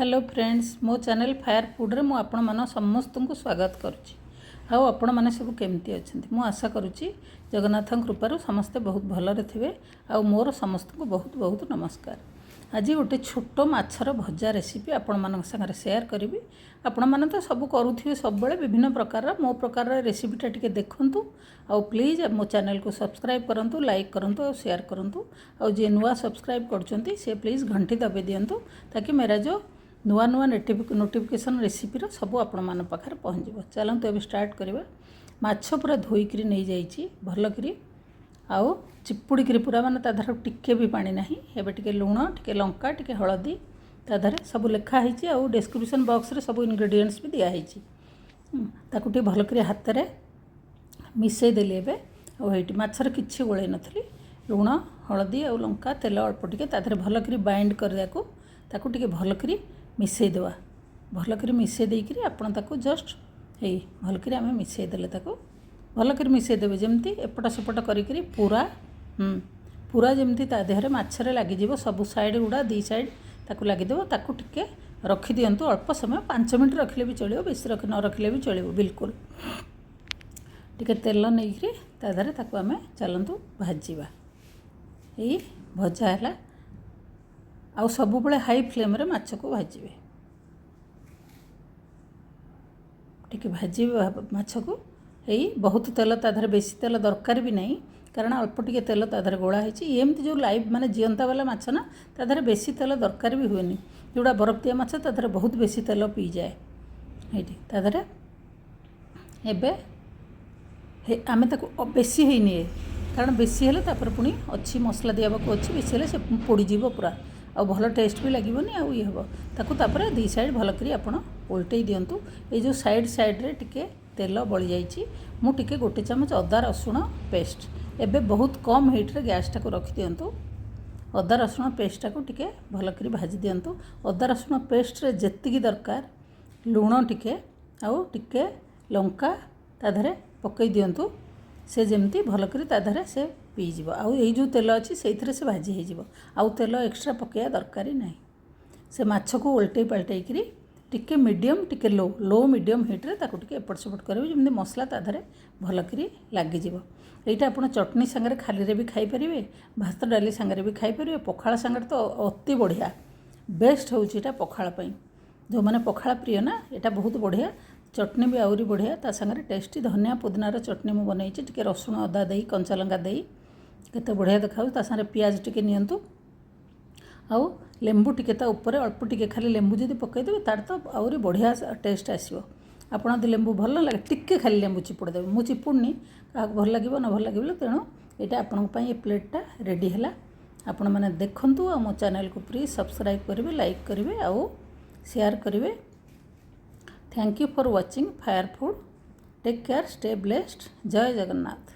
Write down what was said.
Hello friends, ମୋ channel fire ଫୁଡ଼୍ରେ ମୁଁ ଆପଣମାନ ସମସ୍ତଙ୍କୁ ସ୍ୱାଗତ କରୁଛି। ଆଉ ଆପଣମାନେ ସବୁ କେମିତି ଅଛନ୍ତି? ମୁଁ ଆଶା କରୁଛି ଜଗନ୍ନାଥଙ୍କ କୃପାରୁ ସମସ୍ତେ ବହୁତ ଭଲରେ ଥିବେ। ଆଉ ମୋର ସମସ୍ତଙ୍କୁ ବହୁତ ବହୁତ ନମସ୍କାର। ଆଜି ଗୋଟେ ଛୋଟ ମାଛର ଭଜା ରେସିପି ଆପଣମାନଙ୍କ ସାଙ୍ଗରେ ସେୟାର କରିବି। ଆପଣମାନେ ତ ସବୁ କରୁଥିବେ ସବୁବେଳେ ବିଭିନ୍ନ ପ୍ରକାରର, ମୋ ପ୍ରକାରର ରେସିପିଟା ଟିକେ ଦେଖନ୍ତୁ। ଆଉ ପ୍ଲିଜ୍ ମୋ ଚ୍ୟାନେଲକୁ ସବସ୍କ୍ରାଇବ୍ କରନ୍ତୁ, ଲାଇକ୍ କରନ୍ତୁ ଆଉ ସେୟାର କରନ୍ତୁ। ଆଉ ଯିଏ ନୂଆ ସବସ୍କ୍ରାଇବ୍ କରୁଛନ୍ତି, ସେ ପ୍ଲିଜ୍ ଘଣ୍ଟି ଦବାଇ ଦିଅନ୍ତୁ, ତାକି ମେରା ଯୋ ନୂଆ ନୂଆ ନୋଟିଫିକେସନ୍ ରେସିପିର ସବୁ ଆପଣମାନଙ୍କ ପାଖରେ ପହଞ୍ଚିବ। ଚାଲନ୍ତୁ, ଏବେ ଷ୍ଟାର୍ଟ କରିବା। ମାଛ ପୁରା ଧୋଇକିରି ନେଇଯାଇଛି ଭଲକିରି ଆଉ ଚିପୁଡ଼ିକିରି ପୁରା, ମାନେ ତା ଦେହରେ ଟିକେ ବି ପାଣି ନାହିଁ। ଏବେ ଟିକେ ଲୁଣ, ଟିକେ ଲଙ୍କା, ଟିକେ ହଳଦୀ, ତା ଦେହରେ ସବୁ ଲେଖା ହେଇଛି ଆଉ ଡେସ୍କ୍ରିପସନ୍ ବକ୍ସରେ ସବୁ ଇନଗ୍ରେଡ଼ିଏଣ୍ଟସ୍ ବି ଦିଆହେଇଛି। ତାକୁ ଟିକେ ଭଲକରି ହାତରେ ମିଶାଇ ଦେଲି ଏବେ। ଆଉ ଏଇଠି ମାଛରେ କିଛି ଗୋଳେଇ ନଥିଲି। ଲୁଣ, ହଳଦୀ ଆଉ ଲଙ୍କା, ତେଲ ଅଳ୍ପ ଟିକେ ତା ଦେହରେ ଭଲକରି ବାଇଣ୍ଡ କରିବାକୁ ତାକୁ ଟିକେ ଭଲକରି ମିଶାଇ ଦେବା। ଭଲକରି ମିଶାଇ ଦେଇକରି ଆପଣ ତାକୁ ଜଷ୍ଟ ଏଇ ଭଲକରି ଆମେ ମିଶାଇ ଦେଲେ, ତାକୁ ଭଲକରି ମିଶାଇ ଦେବେ, ଯେମିତି ଏପଟ ସେପଟ କରିକିରି ପୁରା ପୁରା ଯେମିତି ତା ଦେହରେ ମାଛରେ ଲାଗିଯିବ। ସବୁ ସାଇଡ଼୍ ଗୁଡ଼ା, ଦୁଇ ସାଇଡ଼୍ ତାକୁ ଲାଗିଦେବ। ତାକୁ ଟିକେ ରଖିଦିଅନ୍ତୁ ଅଳ୍ପ ସମୟ, 5 ମିନିଟ୍ ରଖିଲେ ବି ଚଳିବ, ବେଶୀ ରଖି ନ ରଖିଲେ ବି ଚଳିବ ବିଲକୁଲ। ଟିକେ ତେଲ ନେଇକରି ତା ଦେହରେ ତାକୁ ଆମେ ଚାଲନ୍ତୁ ଭାଜିବା। ଏଇ ଭଜା ହେଲା। ଆଉ ସବୁବେଳେ ହାଇ ଫ୍ଲେମ୍ରେ ମାଛକୁ ଭାଜିବେ। ଟିକେ ଭାଜିବେ ମାଛକୁ। ଏଇ ବହୁତ ତେଲ ତା ଦେହରେ, ବେଶୀ ତେଲ ଦରକାର ବି ନାହିଁ, କାରଣ ଅଳ୍ପ ଟିକେ ତେଲ ତା ଦେହରେ ଗୋଳା ହେଇଛି। ଏମିତି ଯେଉଁ ଲାଇଭ୍ ମାନେ ଜିଅନ୍ତା ବାଲା ମାଛ ନା, ତା ଦେହରେ ବେଶୀ ତେଲ ଦରକାର ବି ହୁଏନି। ଯେଉଁଟା ବରଫ ଦିଆ ମାଛ, ତା ଦେହରେ ବହୁତ ବେଶୀ ତେଲ ପିଇଯାଏ। ଏଇଠି ତା ଦେହରେ ଏବେ ଆମେ ତାକୁ ବେଶୀ ହେଇନି, କାରଣ ବେଶୀ ହେଲେ ତାପରେ ପୁଣି ଅଛି ମସଲା ଦିଆହେବାକୁ ଅଛି। ବେଶୀ ହେଲେ ସେ ପୋଡ଼ିଯିବ ପୁରା ଆଉ ଭଲ ଟେଷ୍ଟ ବି ଲାଗିବନି ଆଉ ଇଏ ହେବ। ତାକୁ ତାପରେ ଦୁଇ ସାଇଡ଼୍ ଭଲ କରି ଆପଣ ଓଲଟେଇ ଦିଅନ୍ତୁ। ଏଇ ଯେଉଁ ସାଇଡ଼୍ ସାଇଡ଼୍ରେ ଟିକେ ତେଲ ବଳିଯାଇଛି, ମୁଁ ଟିକେ ଗୋଟେ ଚାମଚ ଅଦା ରସୁଣ ପେଷ୍ଟ, ଏବେ ବହୁତ କମ୍ ହିଟ୍ରେ ଗ୍ୟାସ୍ଟାକୁ ରଖିଦିଅନ୍ତୁ। ଅଦା ରସୁଣ ପେଷ୍ଟଟାକୁ ଟିକେ ଭଲ କରି ଭାଜି ଦିଅନ୍ତୁ। ଅଦା ରସୁଣ ପେଷ୍ଟରେ ଯେତିକି ଦରକାର ଲୁଣ ଟିକେ ଆଉ ଟିକେ ଲଙ୍କା ତା ଦେହରେ ପକାଇ ଦିଅନ୍ତୁ। ସେ ଯେମିତି ଭଲ କରି ତା ଦେହରେ ସେ ପିଇଯିବ ଆଉ ଏଇ ଯେଉଁ ତେଲ ଅଛି, ସେଇଥିରେ ସେ ଭାଜି ହେଇଯିବ। ଆଉ ତେଲ ଏକ୍ସଟ୍ରା ପକାଇବା ଦରକାର ନାହିଁ। ସେ ମାଛକୁ ଓଲଟେଇ ପାଲଟେଇକିରି ଟିକେ ମିଡ଼ିୟମ୍, ଟିକେ ଲୋ, ଲୋ ମିଡ଼ିୟମ୍ ହିଟ୍ରେ ତାକୁ ଟିକେ ଏପଟ ସେପଟ କରିବେ, ଯେମିତି ମସଲା ତା ଦେହରେ ଭଲକରି ଲାଗିଯିବ। ଏଇଟା ଆପଣ ଚଟଣି ସାଙ୍ଗରେ ଖାଲିରେ ବି ଖାଇପାରିବେ, ଭାତ ଡାଲି ସାଙ୍ଗରେ ବି ଖାଇପାରିବେ, ପଖାଳ ସାଙ୍ଗରେ ତ ଅତି ବଢ଼ିଆ, ବେଷ୍ଟ ହେଉଛି ଏଇଟା ପଖାଳ ପାଇଁ। ଯେଉଁମାନେ ପଖାଳ ପ୍ରିୟ ନା, ଏଇଟା ବହୁତ ବଢ଼ିଆ। ଚଟଣି ବି ଆହୁରି ବଢ଼ିଆ ତା ସାଙ୍ଗରେ ଟେଷ୍ଟି। ଧନିଆ ପୁଦିନାର ଚଟଣି ମୁଁ ବନେଇଛି, ଟିକେ ରସୁଣ ଅଦା ଦେଇ, କଞ୍ଚା ଲଙ୍କା ଦେଇ। କେତେ ବଢ଼ିଆ ଦେଖାଯାଉଛି। ତା ସାଙ୍ଗରେ ପିଆଜ ଟିକେ ନିଅନ୍ତୁ ଆଉ ଲେମ୍ବୁ ଟିକେ ତା ଉପରେ ଅଳ୍ପ ଟିକେ ଖାଲି ଲେମ୍ବୁ ଯଦି ପକାଇଦେବେ, ତାର ତ ଆହୁରି ବଢ଼ିଆ ଟେଷ୍ଟ ଆସିବ। ଆପଣ ଯଦି ଲେମ୍ବୁ ଭଲ ଲାଗେ, ଟିକେ ଖାଲି ଲେମ୍ବୁ ଚିପୁଡ଼ି ଦେବେ। ମୁଁ ଚିପୁଡ଼ିନି, କାହାକୁ ଭଲ ଲାଗିବ ନ ଭଲ ଲାଗିବ। ତେଣୁ ଏଇଟା ଆପଣଙ୍କ ପାଇଁ ଏ ପ୍ଲେଟ୍ଟା ରେଡ଼ି ହେଲା। ଆପଣମାନେ ଦେଖନ୍ତୁ ଆଉ ମୋ ଚ୍ୟାନେଲକୁ ପ୍ଲିଜ୍ ସବସ୍କ୍ରାଇବ୍ କରିବେ, ଲାଇକ୍ କରିବେ ଆଉ ସେୟାର କରିବେ। Thank you for watching Fire Food. Take care, stay blessed. Jay Jagannath.